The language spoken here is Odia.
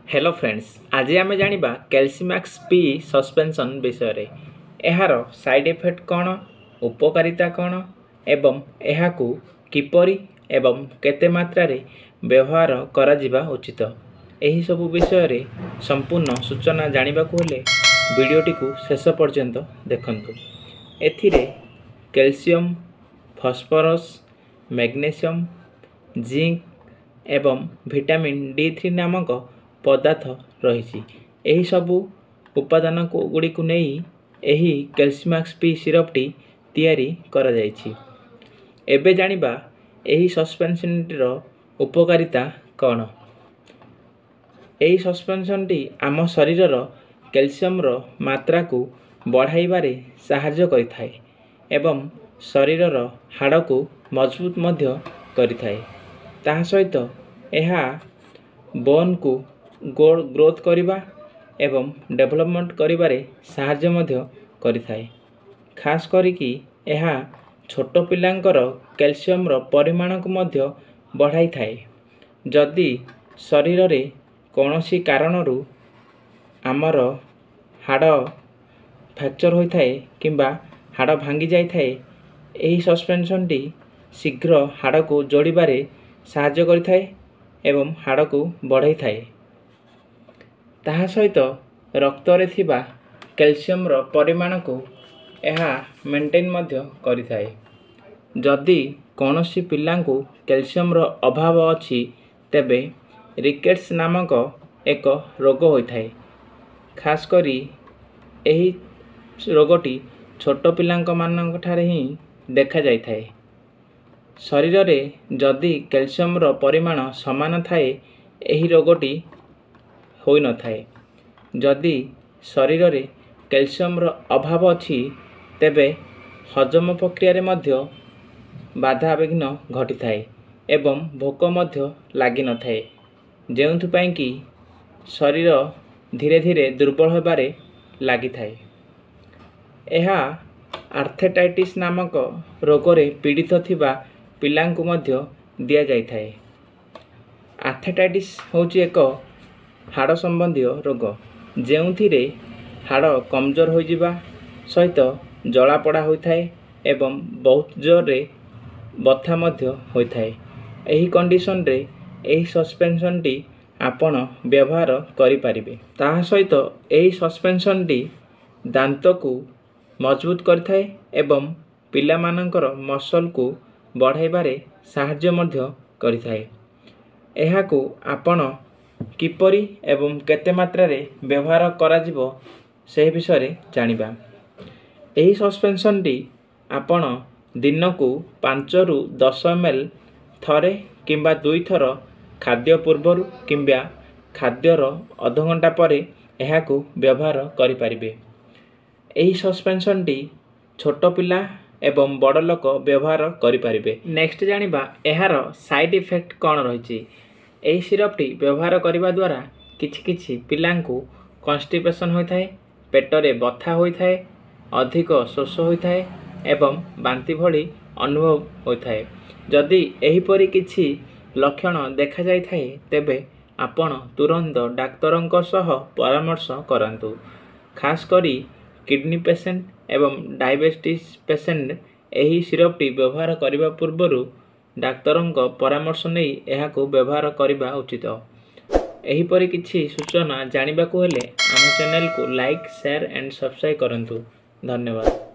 ହ୍ୟାଲୋ ଫ୍ରେଣ୍ଡସ୍, ଆଜି ଆମେ ଜାଣିବା କ୍ୟାଲସିମାକ୍ସ ପି ସସ୍ପେନ୍ସନ୍ ବିଷୟରେ। ଏହାର ସାଇଡ଼୍ ଇଫେକ୍ଟ କ'ଣ, ଉପକାରିତା କ'ଣ ଏବଂ ଏହାକୁ କିପରି ଏବଂ କେତେ ମାତ୍ରାରେ ବ୍ୟବହାର କରାଯିବା ଉଚିତ, ଏହିସବୁ ବିଷୟରେ ସମ୍ପୂର୍ଣ୍ଣ ସୂଚନା ଜାଣିବାକୁ ହେଲେ ଭିଡ଼ିଓଟିକୁ ଶେଷ ପର୍ଯ୍ୟନ୍ତ ଦେଖନ୍ତୁ। ଏଥିରେ କ୍ୟାଲସିୟମ୍, ଫସ୍ଫରସ୍, ମ୍ୟାଗ୍ନେସିୟମ୍, ଜିଙ୍କ ଏବଂ ଭିଟାମିନ୍ D3 ନାମକ ପଦାର୍ଥ ରହିଛି। ଏହିସବୁ ଉପାଦାନ ଗୁଡ଼ିକୁ ନେଇ ଏହି କ୍ୟାଲସିମାକ୍ସ ପି ସିରପ୍ଟି ତିଆରି କରାଯାଇଛି। ଏବେ ଜାଣିବା ଏହି ସସ୍ପେନ୍ସନ୍ଟିର ଉପକାରିତା କ'ଣ। ଏହି ସସ୍ପେନ୍ସନ୍ଟି ଆମ ଶରୀରର କ୍ୟାଲସିୟମର ମାତ୍ରାକୁ ବଢ଼ାଇବାରେ ସାହାଯ୍ୟ କରିଥାଏ ଏବଂ ଶରୀରର ହାଡ଼କୁ ମଜବୁତ ମଧ୍ୟ କରିଥାଏ। ତାହା ସହିତ ଏହା ବୋନ୍କୁ ଗ୍ରୋଥ୍ କରିବା ଏବଂ ଡେଭଲପମେଣ୍ଟ କରିବାରେ ସାହାଯ୍ୟ ମଧ୍ୟ କରିଥାଏ। ଖାସ୍ କରିକି ଏହା ଛୋଟ ପିଲାଙ୍କର କ୍ୟାଲସିୟମର ପରିମାଣକୁ ମଧ୍ୟ ବଢ଼ାଇଥାଏ। ଯଦି ଶରୀରରେ କୌଣସି କାରଣରୁ ଆମର ହାଡ଼ ଫ୍ରାକ୍ଚର ହୋଇଥାଏ କିମ୍ବା ହାଡ଼ ଭାଙ୍ଗି ଯାଇଥାଏ, ଏହି ସସ୍ପେନ୍ସନ୍ଟି ଶୀଘ୍ର ହାଡ଼କୁ ଯୋଡ଼ିବାରେ ସାହାଯ୍ୟ କରିଥାଏ ଏବଂ ହାଡ଼କୁ ବଢ଼ାଇଥାଏ। ତାହା ସହିତ ରକ୍ତରେ ଥିବା କ୍ୟାଲସିୟମର ପରିମାଣକୁ ଏହା ମେଣ୍ଟେନ୍ ମଧ୍ୟ କରିଥାଏ। ଯଦି କୌଣସି ପିଲାଙ୍କୁ କ୍ୟାଲସିୟମର ଅଭାବ ଅଛି, ତେବେ ରିକେଟ୍ସ ନାମକ ଏକ ରୋଗ ହୋଇଥାଏ। ଖାସ୍ କରି ଏହି ରୋଗଟି ଛୋଟ ପିଲାଙ୍କମାନଙ୍କ ଠାରେ ହିଁ ଦେଖାଯାଇଥାଏ। ଶରୀରରେ ଯଦି କ୍ୟାଲସିୟମର ପରିମାଣ ସମାନ ଥାଏ, ଏହି ରୋଗଟି ହୋଇନଥାଏ। ଯଦି ଶରୀରରେ କ୍ୟାଲସିୟମର ଅଭାବ ଅଛି, ତେବେ ହଜମ ପ୍ରକ୍ରିୟାରେ ମଧ୍ୟ ବାଧାବିଘ୍ନ ଘଟିଥାଏ ଏବଂ ଭୋକ ମଧ୍ୟ ଲାଗିନଥାଏ, ଯେଉଁଥିପାଇଁ କି ଶରୀର ଧୀରେ ଧୀରେ ଦୁର୍ବଳ ହେବାରେ ଲାଗିଥାଏ। ଏହା ଆର୍ଥେଟାଇଟିସ୍ ନାମକ ରୋଗରେ ପୀଡ଼ିତ ଥିବା ପିଲାଙ୍କୁ ମଧ୍ୟ ଦିଆଯାଇଥାଏ। ଆର୍ଥେଟାଇଟିସ୍ ହେଉଛି ଏକ ହାଡ଼ ସମ୍ବନ୍ଧୀୟ ରୋଗ, ଯେଉଁଥିରେ ହାଡ଼ କମଜୋର ହୋଇଯିବା ସହିତ ଜଳାପୋଡ଼ା ହୋଇଥାଏ ଏବଂ ବହୁତ ଜୋରରେ ବଥା ମଧ୍ୟ ହୋଇଥାଏ। ଏହି କଣ୍ଡିସନରେ ଏହି ସସ୍ପେନ୍ସନ୍ଟି ଆପଣ ବ୍ୟବହାର କରିପାରିବେ। ତାହା ସହିତ ଏହି ସସ୍ପେନ୍ସନ୍ଟି ଦାନ୍ତକୁ ମଜବୁତ କରିଥାଏ ଏବଂ ପିଲାମାନଙ୍କର ମସଲକୁ ବଢ଼ାଇବାରେ ସାହାଯ୍ୟ ମଧ୍ୟ କରିଥାଏ। ଏହାକୁ ଆପଣ କିପରି ଏବଂ କେତେ ମାତ୍ରାରେ ବ୍ୟବହାର କରାଯିବ, ସେହି ବିଷୟରେ ଜାଣିବା। ଏହି ସସ୍ପେନ୍ସନ୍ଟି ଆପଣ ଦିନକୁ 5ରୁ 10 ML ଥରେ କିମ୍ବା ଦୁଇଥର ଖାଦ୍ୟ ପୂର୍ବରୁ କିମ୍ବା ଖାଦ୍ୟର ଅଧଘଣ୍ଟା ପରେ ଏହାକୁ ବ୍ୟବହାର କରିପାରିବେ। ଏହି ସସ୍ପେନ୍ସନ୍ଟି ଛୋଟ ପିଲା ଏବଂ ବଡ଼ ଲୋକ ବ୍ୟବହାର କରିପାରିବେ। ନେକ୍ସଟ ଜାଣିବା ଏହାର ସାଇଡ଼୍ ଇଫେକ୍ଟ କ'ଣ ରହିଛି। ଏହି ସିରପ୍ଟି ବ୍ୟବହାର କରିବା ଦ୍ୱାରା କିଛି କିଛି ପିଲାଙ୍କୁ କନଷ୍ଟିପେସନ୍ ହୋଇଥାଏ, ପେଟରେ ବଥା ହୋଇଥାଏ, ଅଧିକ ଶୋଷ ହୋଇଥାଏ ଏବଂ ବାନ୍ତି ଭଳି ଅନୁଭବ ହୋଇଥାଏ। ଯଦି ଏହିପରି କିଛି ଲକ୍ଷଣ ଦେଖାଯାଇଥାଏ, ତେବେ ଆପଣ ତୁରନ୍ତ ଡାକ୍ତରଙ୍କ ସହ ପରାମର୍ଶ କରାନ୍ତୁ। ଖାସ୍ କରି କିଡ଼ନୀ ପେସେଣ୍ଟ ଏବଂ ଡାଇବେଟିସ୍ ପେସେଣ୍ଟ ଏହି ସିରପ୍ଟି ବ୍ୟବହାର କରିବା ପୂର୍ବରୁ ଡାକ୍ତରଙ୍କ ପରାମର୍ଶ ନେଇ ଏହାକୁ ବ୍ୟବହାର କରିବା ଉଚିତ। ଏହିପରି କିଛି ସୂଚନା ଜାଣିବାକୁ ହେଲେ ଆମ ଚ୍ୟାନେଲକୁ ଲାଇକ୍, ସେୟାର ଆଣ୍ଡ ସବସ୍କ୍ରାଇବ୍ କରନ୍ତୁ। ଧନ୍ୟବାଦ।